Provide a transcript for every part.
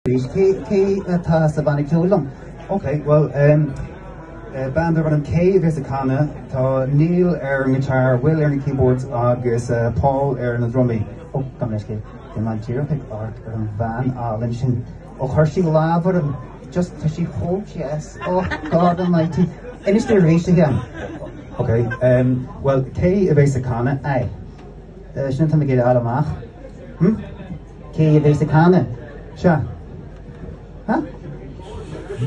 Arís, cé cé atá sa bhanna ceoil liom? Ok, bhuel, em, bean darb ainm Kay a bheas ag canadh, tá Neil ar an ngiotár, Will ar na keyboards agus Paul ar na drumaí. Ó, gabh mo leithscéal, bhí mé díreach ag amharc ar an bhean álainn sin. Ó, chuir sí lámh orm, just tá sí chomh deas, oh God almighty. Inis domh arís, a Sheáin. Ok, em, bhuel, Kay a bheas ag canadh. Aye. Sin atá mé ag iarraidh a fháil amach. Hm? Cé a bheas ag canadh? Sea. Huh?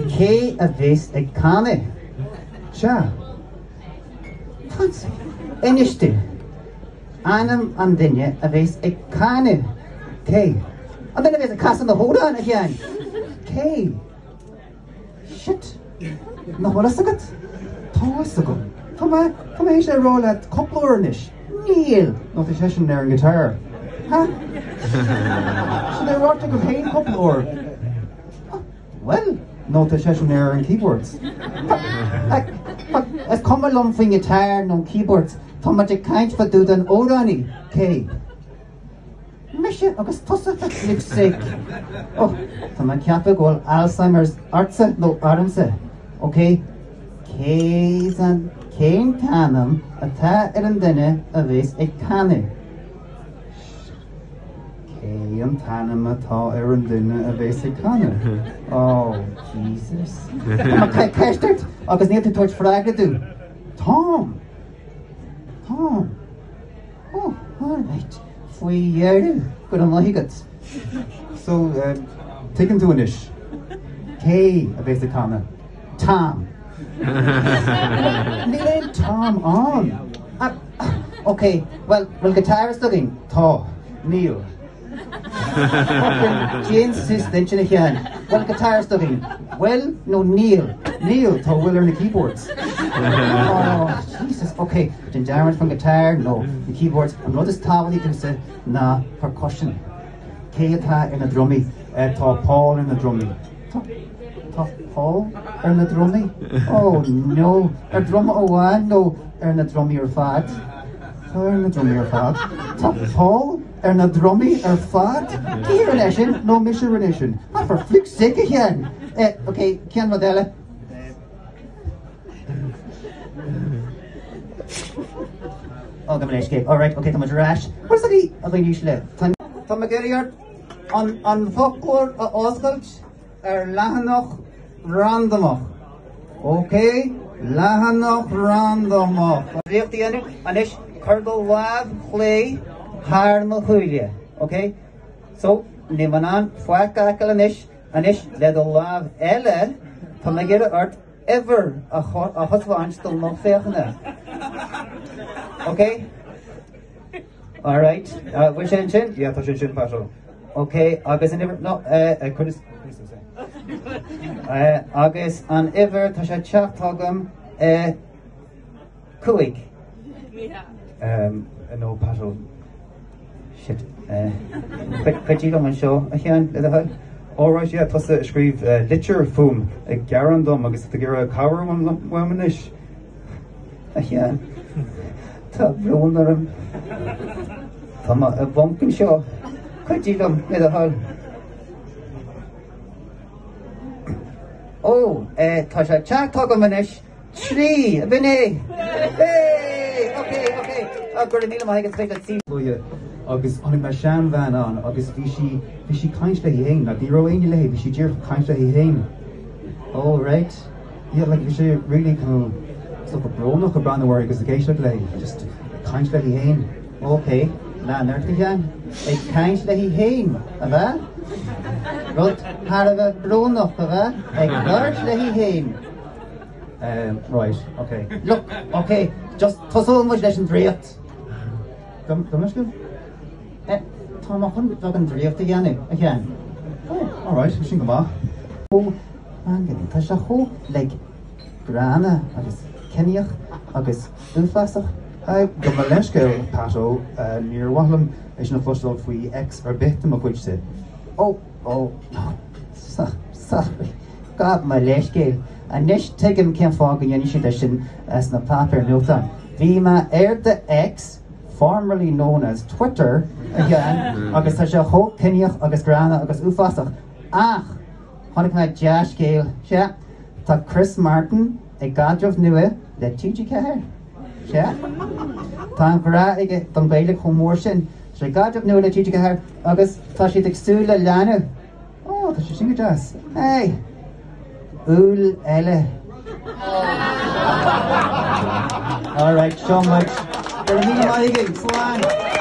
Cé a bheas ag canadh? Sea. Fancy. Inis domh. Ainm an duine a bheas ag canadh. Cé? An duine a bheas ag casadh na hamhráin, a Sheáin. Cé? Shit! Nach bhfuil fhios agat? Tá fhios agam. Tá mé, tá mé théis é a rá leat cúpla uair anois. Níl! Nó tá seisean ar an guitar. Ha? Sin é ráite agam féin cúpla uair. Bhuel? Nó tá seisean ar an keyboards. Is cuma liom faoin guitar nó keyboards, tá muid ag caint fá dtaobh den amhránaí, cé? Mise agus tusa, for flip's sake! Oh, tá mé ag ceapadh go bhfuil Alzheimer's ortsa nó ormsa. Ok, cé an, cén t-ainm atá ar an duine a bhéas ag canadh? Cé an t-ainm atá ar an duine a bhéas ag canadh? Oh, Jesus. Tá mé ag cur ceist ort agus níl tú ag tabhairt freagra domh. Táim! Táim! Oh, alright. Faoi dheireadh, go raibh maith agat. So, tuigeann tú anois cé a bheas ag canadh? Tom. Níl aon Tom ann! Ok, bhuel, bhfuil guitarist againn? Tá. Níl. Fucking déan suas d'intinn a Sheáin. Bhfuil guitarist againn? Bhfuil nó níl? Níl, tá Will ar na keyboards. Oh, Jesus, ok, déan dearmad faoin guitar nó na keyboards, an rud is tábhachtaí domhsa ná percussion. Cé atá ar na drumaí? Tá Paul ar na drumaí. Tá, tá Paul ar na drumaí? Oh no, ar druma amháin nó ar na drumaí ar fad? Tá ar na drumaí ar fad. Tá Paul ar na drumaí ar fad? Cé a rinne é sin? No, mise a rinne é sin. Ah, for flip's sake, a Sheáin! Eh, ok, cén rud eile? Ó, gabh mo leithscéal. Alright, ok, tá muid ar ais. Where's the a dhaoine uaisle? Tá mé ag iarraidh ort an, an foclóir a oscailt ar leathanach randamach. Ok, leathanach randamach. Draíocht a dhéanamh, anois cuir do lámh chlé thar mo shúile. Ok? So, níl mé in ann faic a fheiceáil anois, anois le do lámh eile, tá mé ag iarraidh ort uimhir a thaispeáint don lucht féachana. Ok? Alright. Bhfuil sé ansin? Yeah, tá sé ansin, Pat. Ok, agus an uimhir, no, eh, coinnigh suas é. Agus an uimhir, tá sé ag teacht chugam, 5. No, Pat. Shit. Cuidigh liom anseo, a Sheáin, le do thoil. Alright, yeah, tusa a scríobh litir fúm ag gearán dom agus tú ag iarraidh cabhair uaim anois. A Sheáin, tá brón orm. Tá mé i bponc anseo. Cuidigh liom, le do thoil. Ó, tá sé ag teacht chugam anois. 3, ab in é? Hey! Ok, ok. Go raibh míle maith agat, is féidir leat agus chonaic mé seanbhean ann agus bhí sí, bhí sí ag caint léi féin, like ní raibh éinne léi, bhí sí díreach ag caint léi féin. Oh, right. Yeah, like bhí sé really kind of sort of brónach ag breathnú uirthi agus ag éisteacht léi, just ag caint léi féin. Ok, lean ort a Sheáin. Ag caint léi féin, ab ea? Rud thar a bheith brónach, ab ea? Ag labhairt léi féin. Um, right, ok. Look, ok, just tosóidh muid leis an draíocht. Gabh mo leithscéal? Eh, tá mé chun beagán draíocht a dhéanamh, a Sheáin. Oh, alright, sin go maith. Ó, Anthony, tá sé chomh, like, gránna agus ciníoch agus uafásach. Gabh mo leithscéal, Pat-o, níor mhaith liom é sin a chloisteáil faoi ex ar bith de mo chuidse. Ó, ó, sorry, gabh mo leithscéal. Anois tuigim cén fáth go ndéanann siad é sin sna páipéir nuachtáin. Bhí mé ar do ex, formerly known as Twitter, a Sheáin, agus tá sé chomh ciníoch agus gránna agus uafásach. Ach chonaic mé dea-scéal, sea, tá Chris Martin i gcaidreamh nua le TG4. Sea, tá an grá aige don Ghaeilge chomh mór sin, tá sé i gcaidreamh nua le TG4 agus tá siad ag súil le leanbh. Ó, tá sé sin go deas. Hey! Úll eile. Alright, seo muid. Go raibh míle maith agaibh. Slán!